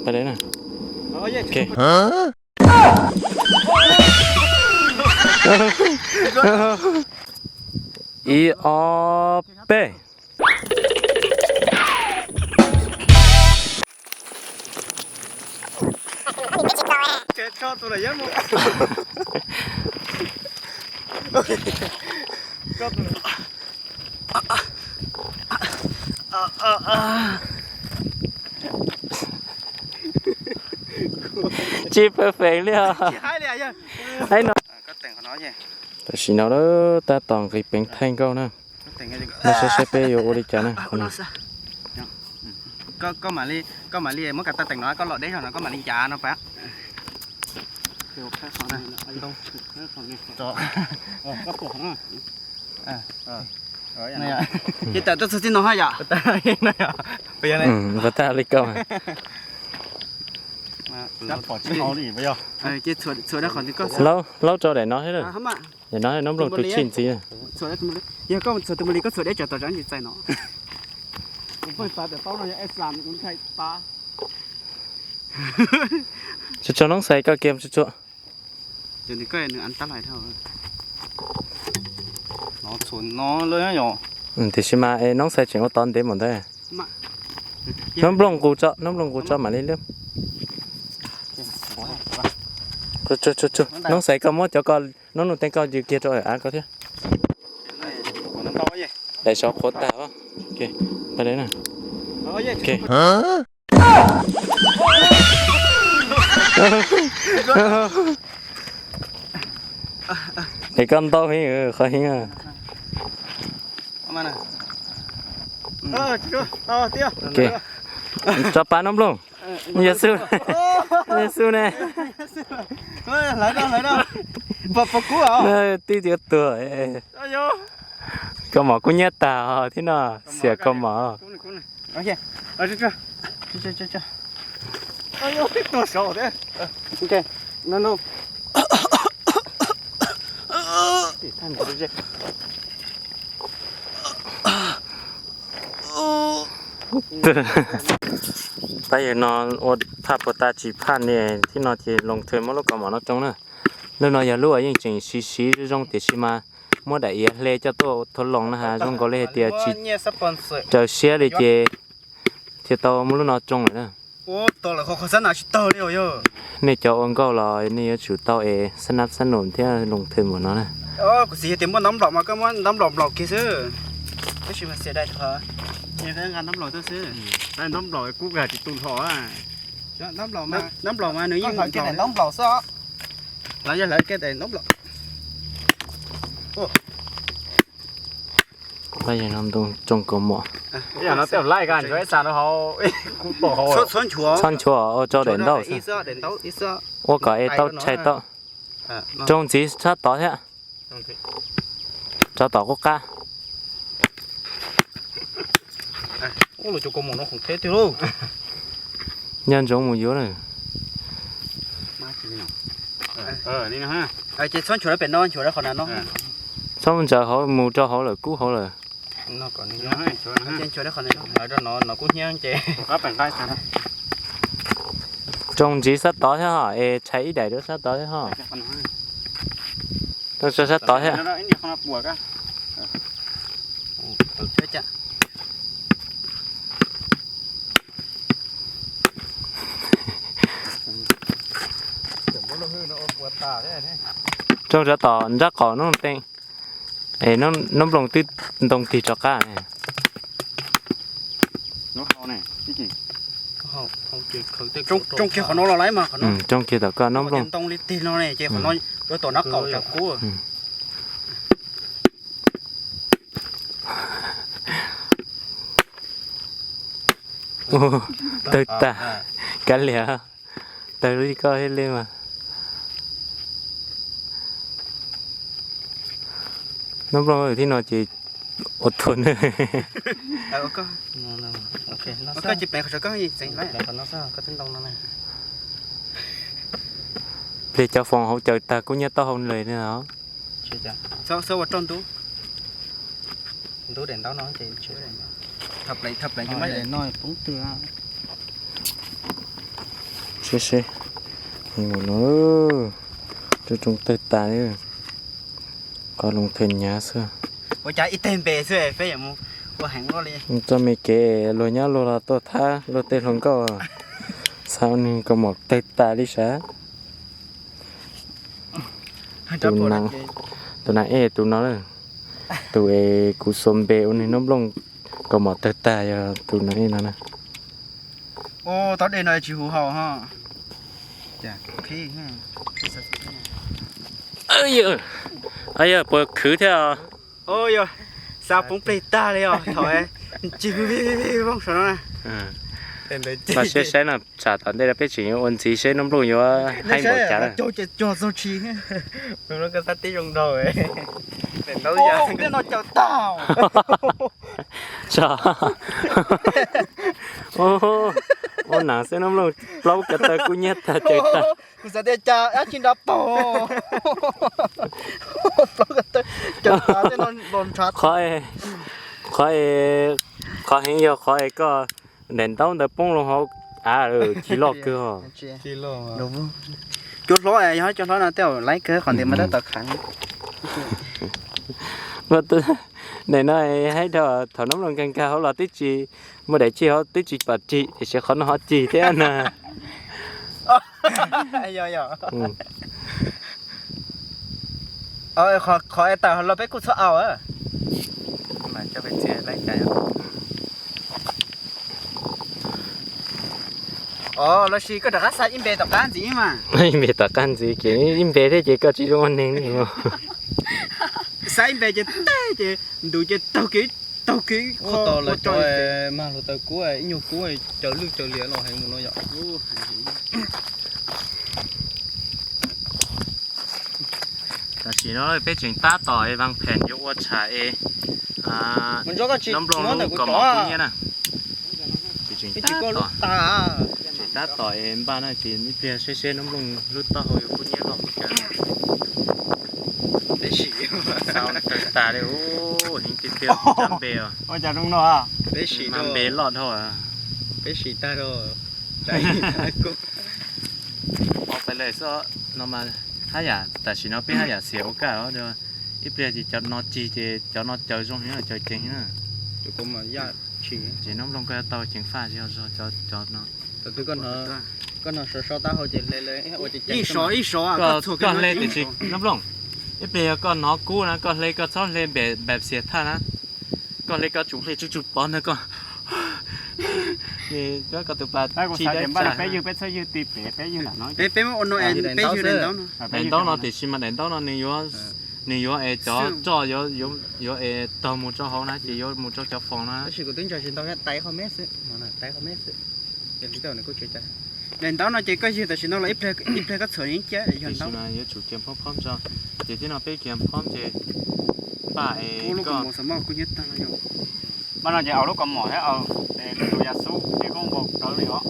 Pas deb na. Ok. Ib ob peb. Tsis perfect li os. Tam sim no tab tom nqis peev theej nkauj na. Nej saib saib peb yuav ua li cas na. Koj mam li muab kav tais teem no, koj los deb zog no koj mam li ncav no pas. Ces tawm tuaj txog txij no ha yom. Puas tag li koj? Laub rau daim no thiab lawm. Daim no noob nplooj twb tshij ntxiv. Yog koj txhuam tus mus li koj txhuam deb tsawv tom tsav ntsis txais no. Tsuag tsuag noob xais koj kiag tsuag tsuag. Tiam sis mas es noob xais tseem ua tod ntev mus ntag. Noob nplooj nqus tso, noob nplooj nqus tso mam li lub. Noob xais koj muab cov ko, noob nug teej koj yws kiag rau av koj thiab. Daim saud qhuav tag. Es koj ntau heev, qhov heev. Tso pab noob nplooj. Yog xu, yog xu ne. Tib tiav tuag. Koj mom kub nyiab tag thiab no, xiam koj mom. Pab yawg no ua phaj puas tas tsis phaj ne, thiab no ces Loos Thwm muab lub kaus mom no tsoo na. Lub no yog lub uas yeej tseem siv siv zoo zoo tiam sis mas muab daim iav hle coj tuaj thua Loos na has zoo nkaus li hais tias tsis raws siab li ces thiaj tau muab lub no tsoo lawm na. Nej cov ua nkauj los nej yuav tsum tau es xab nab xab num thiab Loos Thwm mus no na. Kuv xav tias muaj ntaub nplaum mas koj muab ntaub nplaum nplaum kiag xwb. Tab sis mas xiam dai qhov nqa ntaub nplaum tuaj xwb. Ntaub nplaum kub tsis tu nrho. Ntaub nplaum mas nws yeej ntaub nplaum xwb. Lawv yog lawv kiag daim ntaub nplaum. Pab yawg no tsoo kaus mom. Txhob nchuav, tsoo daim ntaub xwb, ua kom es tau tshais tau. Tsoo ntxiv sab tod thiab. Tsov tom qub qab. Nco ntsoov mus yuav na. Txhob mus ntsaws hauv, mus rau hauv lawm, kub hauv lawm. Tsoo ntxiv sab tod thiab ho es tshais ib daim rau sab tod thiab ho. Tsoo sab tod thiab. Tsoo sab tom nrab qaum noob teej. Es noob nplooj twb ntoo tig rov qab ne. Tsoo kiag tom koj noob nplooj. Tawg tag, kav liam, tawg li koj thiaj li mas. Noob nplooj thiab no ces ua thuav na. Pliag cov foom hauv caws tag kub nyiab taub hau nlaws li os. Seb seb, heev mus no, rooj tawg tas li, qhov loo thawj nyav xwb. Ua cas ib teg npe xwb peb yuav mus ua heev ua li. Txoj me kev luag nyob luag los tuaj thab luag tej hluas nkauj, xav ua nws kaus mom tawg tas li sav. Tus nas ej tus no, tus es kuv xuas npe ua nws noob nplooj kaus mom tawg tas yog tus nas ej no na. Tau dej no tsis huv haus ho. Yog puas khwv thiab? Yog, xav poob plig tag li os thaum tsis vij vij vooj saum no. Koj saib saib no, tsam tom ntej no peb tseem yuav ua ntxiv seb noob nplooj yuav haib npaum cas na. Ua nas xwb noob nplooj plaub ko taw kub hnyiab tag ces tag. Kuv xav tias cas dab tsi nrov paug. Qhov, qhov, qhov heev yog qhov es koj daim ntaub ntawd poob loo hauv av, ci loj kawg os. Cua hlob, yog cua hlob no tej zaum laib kawg qhov ntawd mas tab tom khav. Daim no haib dhau, thaum noob nplooj nkag nkag hauv los twb tsis muaj daim ci hauv twb tsis pom rig, tiam sis qhov no ho cig thiab na. Qhov es tawm los peb kuj txhob au. Los sis koj rov qab xa ib npe tom qab ntxiv mas. Ib npe tom qab ntxiv ces ib npe thiab ces koj tsis zoo ua neeg li. Xa ib npe ces teg ces ntus ces taug kev, taug kev. Ua tau lawv cov mag hluav taws kub, ib nyuag kub caws lwj caws liam los heev mus no yom. Tam sim no peb tseem tab tom es vaj phem yuav ua tsham es noob nplooj lub kaus mom kub hnyiab na. Ces tseem tab tom, tseem tab tom es npaj na ces ib pliag seb seb noob nplooj lub taub hau yuav kub hnyiab loj kub cav. Peb sim, xav tawg tas li, heev tiag tiag, cab npe os. Peb sim, mas npe loj dhau. Peb sim tag rau. Pais lawm xwb no mas, haj yam tam sim no peb haj yam xiam ua kaj os. Ib pliag ces cov no cig ces cov no caws zoo heev, caws ceev na. Ces noob nplooj koj yuav tau ceev faj tsis yog zog cov no. Koj no sov so taub hau ces hle, ua ces ceev. Koj hle tiam sis noob nplooj, ib pliag yog koj hnov kub na koj hle koj txhob hle npam xias thaj na. Koj hle koj tsum hle tsug tsug pov ntag koj. Koj tus pas tsis dawb tsag. Daim ntaub no tiam sis mas daim ntaub no nws yuav es cov roj yuav es taug mus rau hauv na ces yuav mus rau cov foos na. Daim ntaub no ces koj ywg tam sim no los ib pliag koj txhuam ib pliag koj txhuam ib pliag. Yuav tsum kiag phob phob tso. Ces thiab no peb kiag phob ces npaj es koj. Mas no ces au lub kaus mom thiab au tus ya xub ces koj npau dawv li os.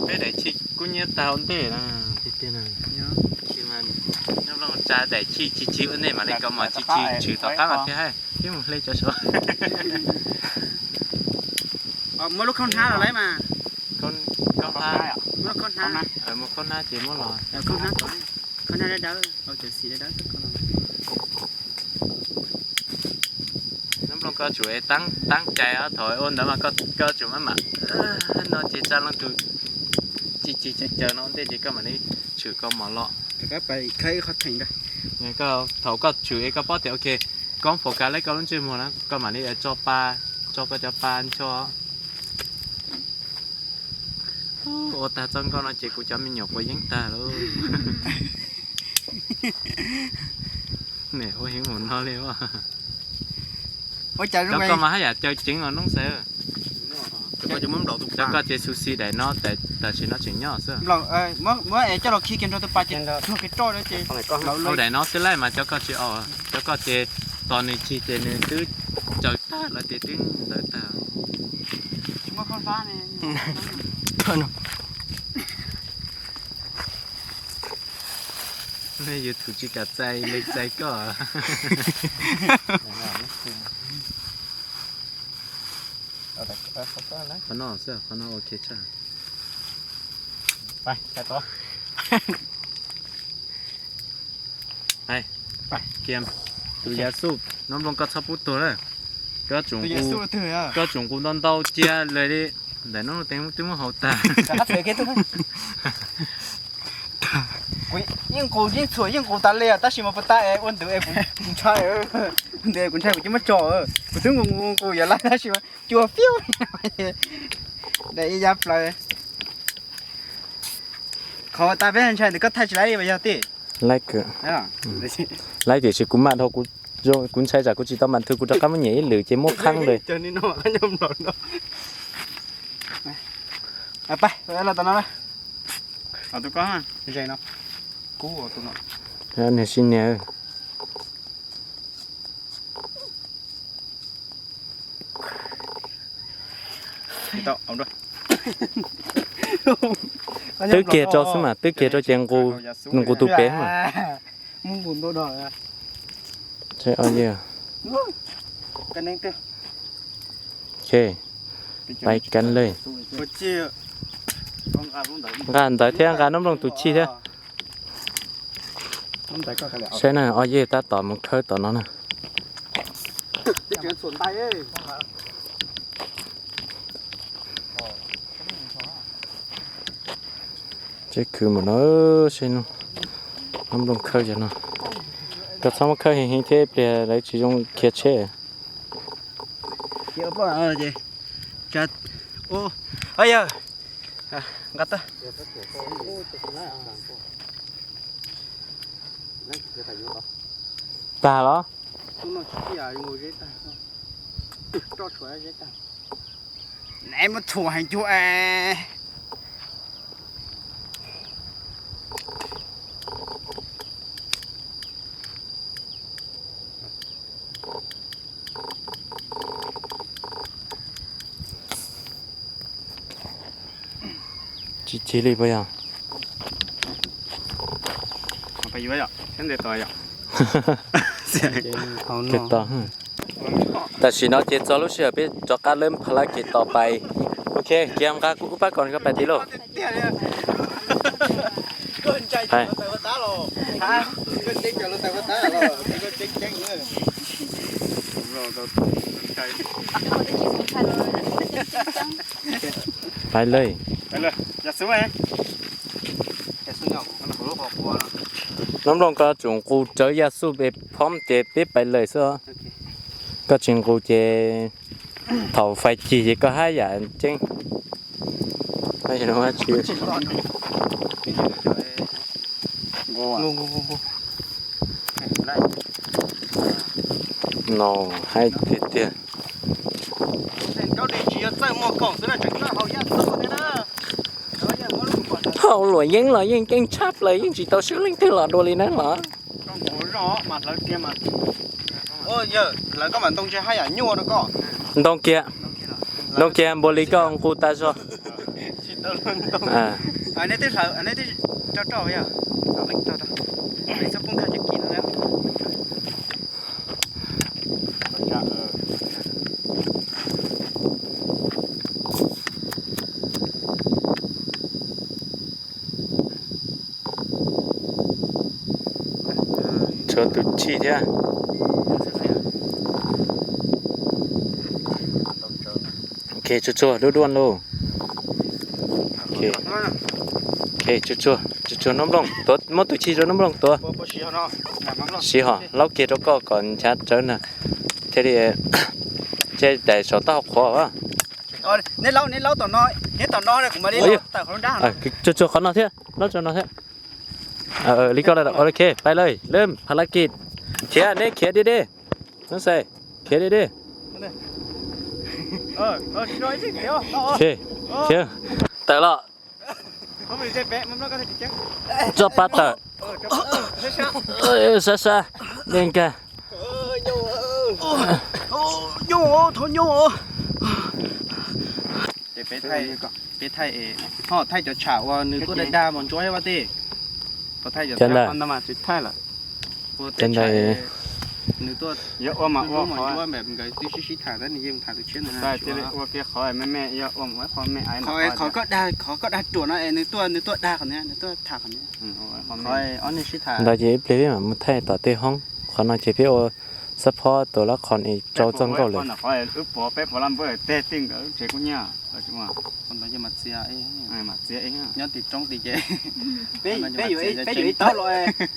Peb daim chij kub hnyiab tag ua ntej na. Tiag tiag na. Tsa daim chij chij chij ua ntej mam li kaus mom chij chij tshwm tom qab mas thiaj hais peb mus hle cov saud. Muab lub khaub hnab los lauj mas. Khaub hnab, muab khaub hnab ces muab los. Khaub hnab dawb dawb, cov xim dawb dawb. Noob nplooj koj tsum es tab cai thaum ua ntawd mas koj tsum maj mam no ces tsa leej twg ci ci caw caw no ua ntej ces koj mam li tshwm kaus mom los. Thaum koj tshwm es koj paub tias ok, koj focus laib koj lub ntsej muag na koj mam li tso pa, tso koj cov pa ncho. Ua tag txoj nkauj no ces kuv cov me nyuam puas yeeb tag lauj. Niam ua heev mus no li. Cov koj mas haj yam caw ceev os noob xav. Cov koj ces xu xi daim no, tam sim no tseem nyob xwb. Hau daim no xwb laij mas cov koj tsis, cov koj ces tos nws cig ces nws twb caws tag lawm ces twb ntawd tag. YouTube tsis kam txais li txais koj. Qhov no xwb, qhov no ok tshaj. Kiag, tus Yexus, Noob Nplooj koj txhob pub tuag lawm. Koj tseem, koj tseem nqus ntau ntau cia lawm li. Ntawm no twb muab haus tag. Yeej nqus yeej txhuam yeej nqus tas li tab sis mas puas tas es ua ntawd es kuv ntshai, ua ntawd es kuv ntshai kuv cia muab tso. Kuv twb nqus nqus nqus yuav laib tab sis mas cua fiab. Daim ib yam plaws. Qhov tas peb ntshai ntawm koj thaij tsis laib li yog tij. Laib kawg. Laib tiam sis kuv maj dhau, kuv ntshai tsam kuv tsis tau mam thw kuv rov qab muab nyiam ib lwm ces muab qhab lawm. Niag sib nias. Twb kiag rau xwb mas, twb kiag rau ces nqus tus pem mas. Pais kan lawm. Nqa ntawd thiab nqa Noob Nplooj tus chij thiab. Saib na, ob yej tab tom mus khawb tom no na. Tsheb khwv mus no, seb Noob Nplooj khawb cov no. Koj txhob muab khawb heev heev thiab ib pliag lawv tsis zoo khiav tsheb. Tag los? Neb muab thuam heev cuag es. Tsis chim li puas yog? Tam sim no ces txog lub sij hawm peb rov qab lawb pha lab kev tos pais. Ok, kiag nqa kuv kuv pab kom koj pais tid lauj. Pais lawm. Noob Nplooj, koj tsum nqus rawv Yexus es phom ces peb pais lawm xwb. Koj tsis nqus ces thaum fais cig ces koj haj yam ceeb. No, haib tiag tiag. Hauj luam yeeb los yeej ceeb tshaj plaws, yeej tsis tau swb leej twg los dua li na los. Ntoo kiag, ntoo kiag npaum li koj nqus tas zog. Tshuav tus chij thiab. Ok, tsuag tsuag duaj duaj lauj. Ok, tsuag tsuag, tsuag tsuag Noob Nplooj, tuav, muab tus chij rau Noob Nplooj tuav. Siv hos, laub kiag rau koj kom nchav rawv na. Thiaj li, ntshe daim saum taub hau qhuav. Tsuag tsuag qhov no thiab, laub rau no thiab. Li koj, ok, pais lawm, lawm pha la kis. Khiav, neb khiav deb deb. Noob Xais, khiav deb deb. Khiav, tawm los. Tso pa tawm. Sab sab, dej nkag. Peb thaij cov tsham uas nws tuaj dag dag mos ntsuab thiab vaj tij. Cov ntawd, cov ntawd Nws tuaj, yuav ua mas ua qhov, nkawd twb sib sib tham tab nws yeej tham tus tshiab ntawd. Ua kiag qhov me me, yog ua qhov me me, qhov koj dag, qhov koj dag ruam no es nws tuaj, nws tuaj dag qhov ntawd, nws tuaj tham qhov ntawd. Ntawd ces ib pliag peb mam mus thaij tom tej hoob, qhov no ces peb ua xab phob tus lab qhon es rau txoj nkauj lawm. Wb pov peb pov lab npawb teg tij nkawd tsev kuj nyiaj. Nyob tim roob tim ces peb yuav ib taub los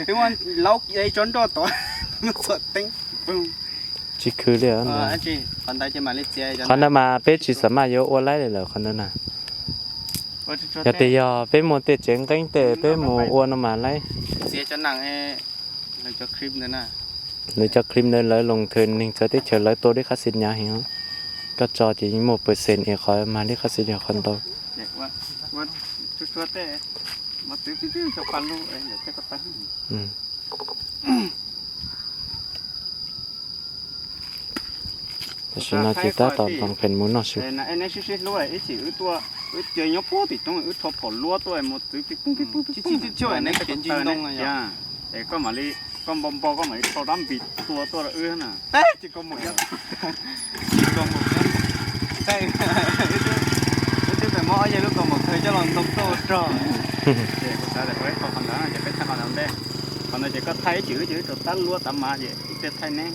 peb muab laub ib tsob nroj tod txhuam teeb. Tsis khw li. Qhov ntawd mas peb tsis xam maj yuav ua laib li lawm qhov ntawd na. Yog tias yog peb muaj tej tsev nqeeb tej peb mus ua no mas laib. Lawv cov clip ntawd lawv loo thw neeg txawv teb chaws lawv tua dib qab xis nyav heev. Koj tso ces yeej muaj percent es qhov mag dib qab xis yog qhov ntau. Tam sim no ces tab tom nploos pheem mus noj su. Neb sib sib hlub ib chim wb tuaj, wb cia nyob puag tim roob wb rho phom luab tuaj mus txwv pib pug pib pug pib pug. Es koj mam li, koj npau npau koj mam li rho rab npis tua tuaj rau wb na. Wb twb pem muab ob yawg lub kaus mom khaws coj los ntoo tuaj ua rog. Ces kuv xav tias ua ib qho qhov ntawd ces peb thaij qhov ntawd ntej. Qhov ntawd ces koj thaij ib chim wb ces wb rau tab luab tav mav ces wb thiaj thaij neb.